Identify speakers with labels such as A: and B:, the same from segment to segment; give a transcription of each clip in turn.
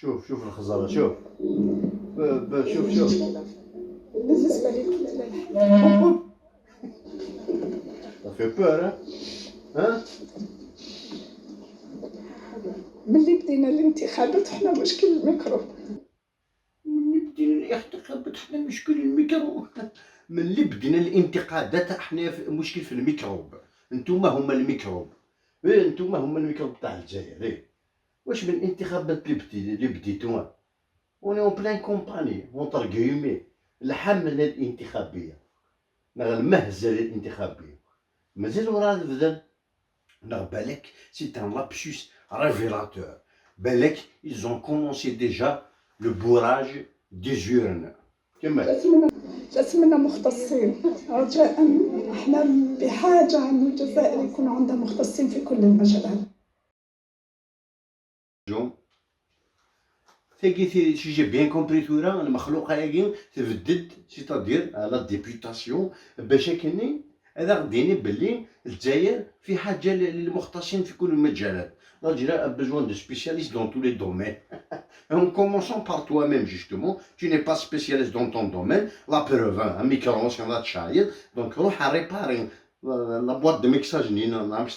A: شوف شوف الخزرة، شوف شوف شوف.
B: بالنسبة لي
A: Ça fait peur, hein؟ Hein؟
B: ملي بدينا الانتخابات حنا مشكل الميكروب.
A: ملي بدينا الانتخابات حنا مشكل الميكروب. ملي بدينا الانتقادات حنا في مشكل في الميكروب. انتوما هما الميكروب، إيه، انتوما هما الميكروب تاع الجزائر. إيه. واش من الانتخابات اللي بديتوها؟ on est en pleine campagne entre guillemets، الحملة الانتخابية، المهزلة الانتخابية مازال ورا بدا. بالك c'est un lapsus révélateur، بالك ils ont commencé déjà le bourrage des urnes. كمل.
B: لازمنا مختصين رجاء، احنا بحاجة أن الجزائر يكون عندها مختصين في كل المجالات.
A: جو ثاقي si j'ai bien compris، ثورا المخلوقة ياكي تبدد، c'est-à-dire la députation، باش كني هذا غديني باللي الجزائر في حاجة للمختصين في كل المجالات. L'Algérie a besoin de spécialistes dans tous les domaines. En commençant par toi-même, justement, tu n'es pas spécialiste dans ton domaine. La preuve, un micro, c'est un child. Donc, روح réparer la boîte de mixage نينا نعم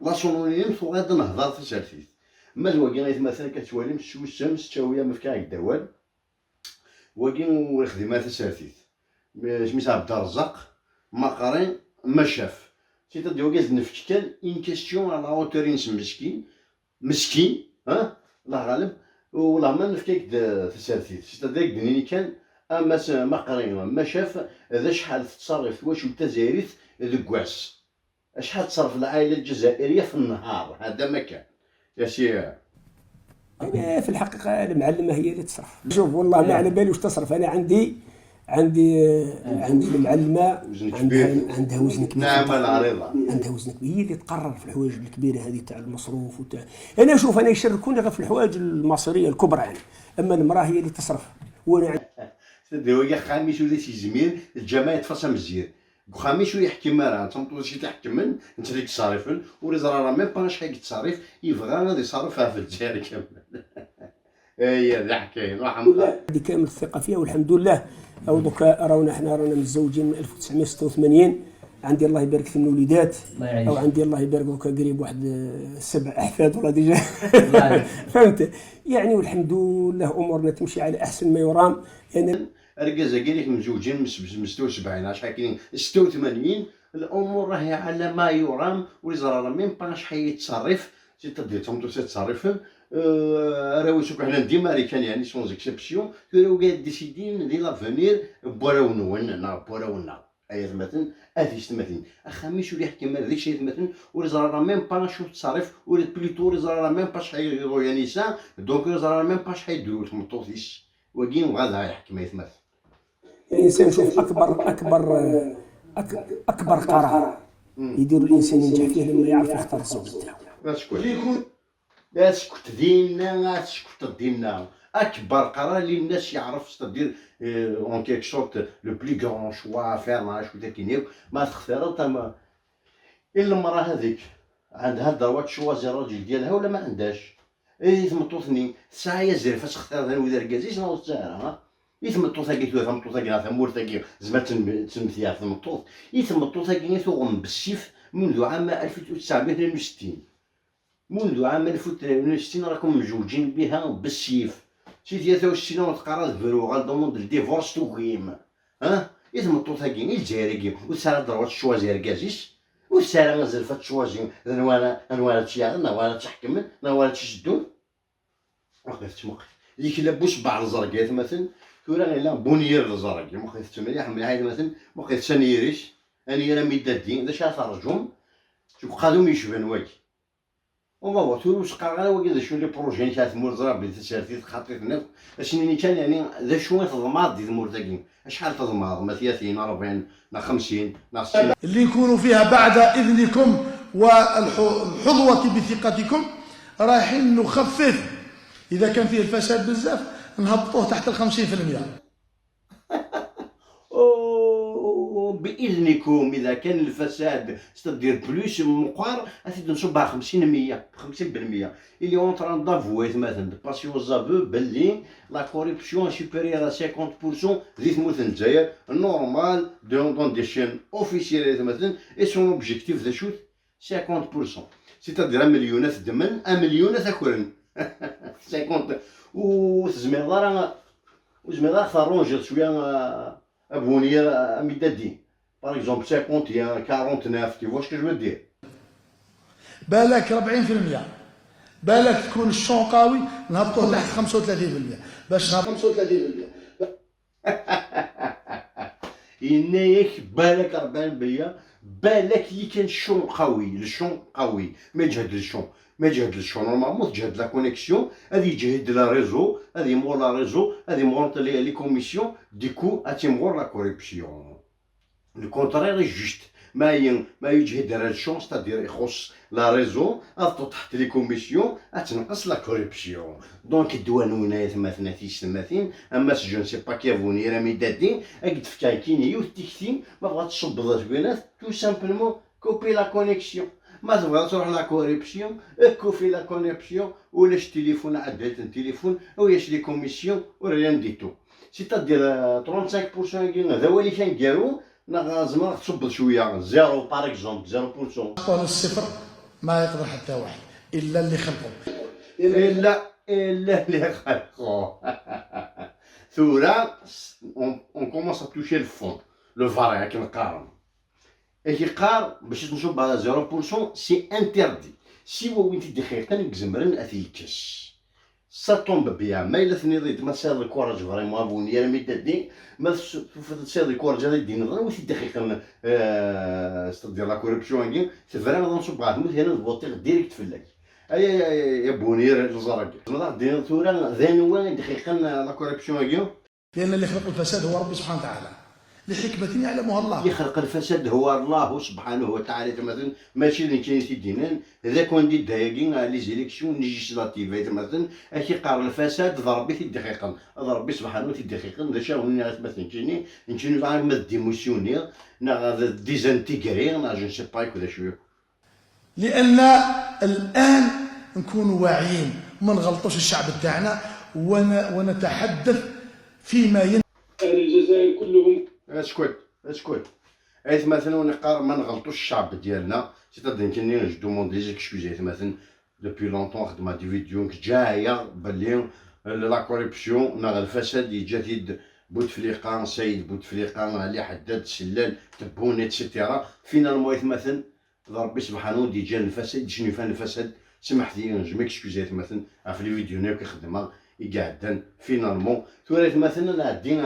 A: la sono ثوغاد نهضر في سالفيت. ما واكي مثلا كتوالي مسوسم ستاوية ما فكا الدوال واكي ويخدم تسالفيت سميتها عبد الرزاق ما قارين ما شاف، c'est-à-dire واكي نفك كان une question à la hauteur. مسكين مسكين، ها الله غالب، والله ما نفكيك تسالفيت، c'est-à-dire دنيني كان اما ما قرين ما شاف. هذا شحال تتصرف واش التزايريت ذكواس، شحال تصرف العائلة الجزائرية في النهار؟ هذا ما كان يا سي.
C: انا في الحقيقة المعلمة هي اللي تصرف. شوف، والله ما على بالي واش تصرف. انا عندي المعلمة
A: وزن
C: عندها
A: كبير.
C: عندها وزن كبير.
A: نعم العريضه.
C: عندها وزن كبير، هي اللي تقرر في الحوايج الكبيرة هذه تاع المصروف وتاع. انا شوف، انا يشاركوني غير في الحوايج المصيريه الكبرى يعني، اما المراة هي اللي تصرف وانا
A: هو خاميس ولا زمير الجماعة يتفصل مزير خاميس ويحكي مرة تمطو شي تحكم انت ديك تصرف ولا زرا même pas شحال يتصرف، يبغى غادي يصرفها في الجزائر كامل. هي ذا حكاية نروح.
C: عندي كامل الثقة فيها والحمد لله. او دوكا رانا احنا رانا متزوجين من 1986، عندي الله يبارك في الوليدات.
D: الله يعيشك.
C: او عندي الله يبارك دوكا قريب واحد سبع احفاد ولا déjà.
D: الله يعيشك.
C: فهمت يعني، والحمد لله امورنا تمشي على احسن ما يرام يعني.
A: ركازا كاين مزوجين من 76، شحال كاين 86، الامور راهي على ما يرام ولي même pas شحال يتصرف، c'est-à-dire تمتو تتصرف. راهو شوف، حنا ديما كان يعني sans exception راهو قاعد ديسيدين دي l'avenir بوراو نا بوراونا اي مثلا اثيش تمثل اخاميش ولي يحكي مال ديك شي مثلا ولا زرا même pas شو تصرف ولا plutôt ولا زرا même pas شحال يديرو يعني ça donc ولا زرا même pas شحال يديرو تمطوطيش وكين غادا يحكم يتمثل.
C: الانسان شوف، اكبر قرار يدير الانسان ينجح فيه لما يعرف يختار الزوج تاعو.
A: اسكت اسكت دينا، اسكت دينا. اكبر قرار اللي الناس يعرف، c'est-à-dire en quelque sorte le plus grand choix à faire، ما عرفتش كاين ما تختار ما الا المراة هذيك عندها droit choisir الراجل ديالها ولا ما عندهاش. اي تمطوطني ساعة يزرف تختار ذا وذا ركازيس نوض ها يتمطوط كي تمطوط كي ثمور كي زعما تمثيا تمطوط يتمطوط كي ثغم بالسيف منذ عام 1962، منذ عام 1962 راكم مجوجين بها بالسيف. سي 63 وتقرا برو غا demande ال divorce توغيم ها يتمطوط كي الجزائر كي وسارة droit choisir ركازيس وسارة غزل choisir نوانا نوانا تشيغ نوانا تحكم نوانا تشدون وقف تمق ديك لابوس بعض الزرقات مثلا ثورا الا بونير الزرق مخي مليح مليح مثلا مخي سنيريش اني راه ميدادين ذا شاف الرجوم شوف قادوم يشبن واكي وما هو ثورو سقا غير واكي ذا شو les projets تاع ثمور زرا بلي تسالتي خاطيت اشني كان يعني ذا شو تضماض دي ثمور تاكي شحال تضماض ما 30 40 نا 50 نا 60.
E: اللي يكونوا فيها بعد إذنكم والحظوة بثقتكم رايحين نخفف، إذا كان فيه الفساد بزاف نهبطوه تحت 50%.
A: أوه. وباذنكم اذا كان الفساد c'est-à-dire plus مقار غادي نصبها 50 50%. Il est en train d'avouer مثلا, de passer aux aveux باللي la corruption supérieure 50% ذي ثموت الجزائر, normal, dans des chaînes officielles مثلا. Et son objectif ذا شوت 50%, c'est-à-dire مليونات دمن مليونات اكرن 50 وتزمير راه وزمير راه شويه ابونير ميدادي par exemple 51 49, tu vois ce que je veux dire?
E: بالك 40%, بالك تكون ال champ قوي نهبطوه تحت 35% باش نهبط 35%.
A: ينايك بالك 40%, بالك اللي كان ال champ قوي, ال champ قوي. ما يجهد ال champ, ما يجهد ال champ, normalement تجهد la connexion, هذه يجهد la réseau, هذه مور la réseau, هذه مور les commissions, du coup اتيمور la corruption. Le contraire juste, ما يجهد ال champ, c'est-à-dire يخص la réseau, تحت les commissions تنقص la corruption. Donc الدوانونا ثماثنا تيستماثين اما je ne sais pas كيفوني راه ميدادين اك تفكا كيني تيكتي ما بغات تصب بينات, tout simplement couper la connexion. ما تبغى تروح la corruption, couper la connexion ولاش تليفون عدلت التليفون وياش les commissions و rien du tout, c'est-à-dire 35% هذا هو اللي كان كارو زعما تصب شويه zéro, par exemple 0%.
E: طول الصفر ما يقدر حتى واحد الا اللي خلقه.
A: الا اللي خلقه. ثورة on commence à toucher le fond, le vrai. كنقارن كيقار باش تنصب على 0%, c'est interdit. سي وين تدخل كزمرن اثيكس, ça tombe bien. ما الا ثني ما تصير ال courage vraiment افوني ميدادي ما تصير ال courage هذا الدين غير وين تدخل, c'est-à-dire la corruption تفرا نصب غادي هنا نفوتي direct في الليل. اي يا بونير الزرق دين ثورة ذا دقيقا la corruption.
E: لان اللي خلق الفساد هو ربي سبحانه وتعالى لحكمة يعلمها الله.
A: اللي خلق الفساد هو الله سبحانه وتعالى مثلا, ماشي اللي كاين تيدينان هذا كون دي دايقين les élections législatives مثلا. اكي قار الفساد ضربي تيدقيقا ربي سبحانه تيدقيقا ذا شاو مثلا كاينين نكوني ما démissionner نا désintégrer نا je sais pas كذا شويه.
E: لان الان نكون واعيين, ما نغلطوش الشعب تاعنا ونتحدث فيما ين
D: أهل الجزائر كلهم
A: اسكت اسكت. ايت مثلا ونقار ما نغلطوش الشعب ديالنا, c'est-à-dire كني je demande des excuses مثلا. Depuis longtemps خدمة des vidéos جايه باللي la corruption نغ الفساد يجا بوتفليقه, سيد بوتفليقه, علي حداد, سلال, تبون, et cetera. Finalement مثلا ربي سبحانه déjà الفساد شنو فان الفساد. سمحت لي, je m'excuse مثلا في les vidéos كيخدمها يقعدن. Finalement ثورة مثلا الدين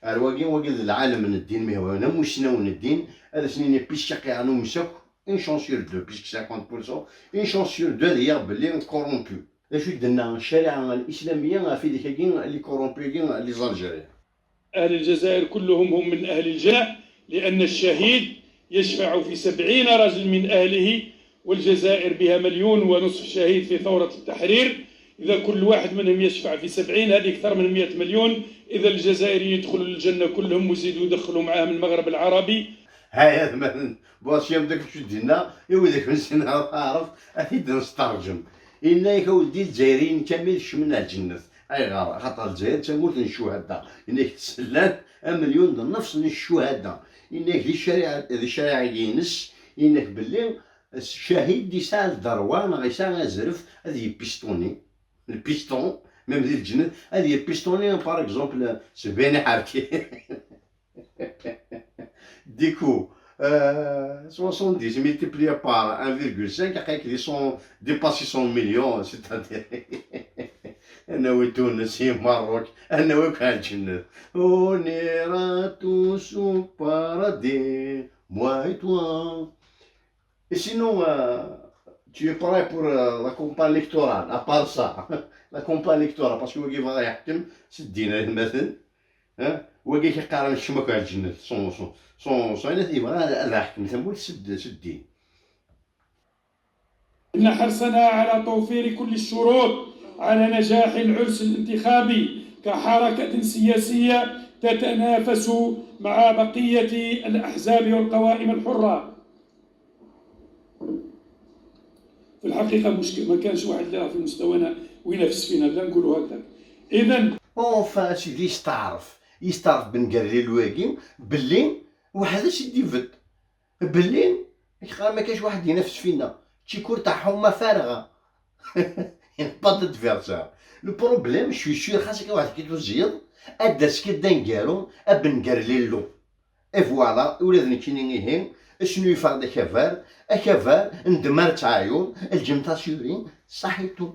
A: الواقي واقي العالم من الدين ما هو نموسنا من الدين هذا سنين بيش يعني مسك une chance sur deux, puisque 50%, une chance sur deux هي بلي corrompu. اش درنا الشريعه الاسلاميه في ديك les corrompus les Algériens.
D: أهل الجزائر كلهم هم من أهل الجنة لأن الشهيد يشفع في 70 رجل من أهله, والجزائر بها 1.5 مليون شهيد في ثورة التحرير. إذا كل واحد منهم يشفع في 70 هذه أكثر من 100 مليون. إذا الجزائريين يدخلوا الجنة كلهم ويزيدوا يدخلوا معاهم المغرب العربي.
A: هاي مثلا بواسيام داك شو دينا ايوا ذاك من عارف اكيد نسترجم إن يا ولدي الجزائريين كامل شمنا الجنة اي غار خاطر الجزائر تموت الشهداء انك تسلان 1.5 مليون من الشهداء. انك ذي الشريعة ينس انك باللي الشهيد يسعى الدروان غيسعى زرف هذه pistonner ال piston même ديال الجنة هذه pistonner par exemple سبعين حركي. Du coup, 70 multiplié par 1,5 après qu'ils sont dépassé 100 millions, c'est-à-dire أنا تونس Maroc أنا كان الجنة. On ira tous au paradis, moi et toi. Et sinon, tu es prêt pour la campagne électorale, à part ça, la campagne électorale, parce que هو كيف يحكم سدينا مثلا ها هو كيقارن الشمك على الجنة son son son son يبغى هذا يحكم ثمول سد سدين.
D: إن حرصنا على توفير كل الشروط على نجاح العرس الانتخابي كحركة سياسية. تتنافس مع بقية الأحزاب والقوائم الحرة. في الحقيقة مشكل ما كانش واحد اللي راه في مستوانا وينافس فينا، لا نقولوا هكذا. إذا
A: enfin سيدي يستعرف بن قرليلو باللي واحد سيدي فت باللي ما كاينش واحد ينافس فينا، تيكور تاعهم ما فارغه، pas d'adversaire. le problème، je suis sûr، خاصك واحد كي توزيض اداس كي دانكارو ابن قرليلو et voilà. ولاد نكيني إيهين شنو يفرض اكافار اكافار ندمر تعايون الجم تاسيورين صحيتو.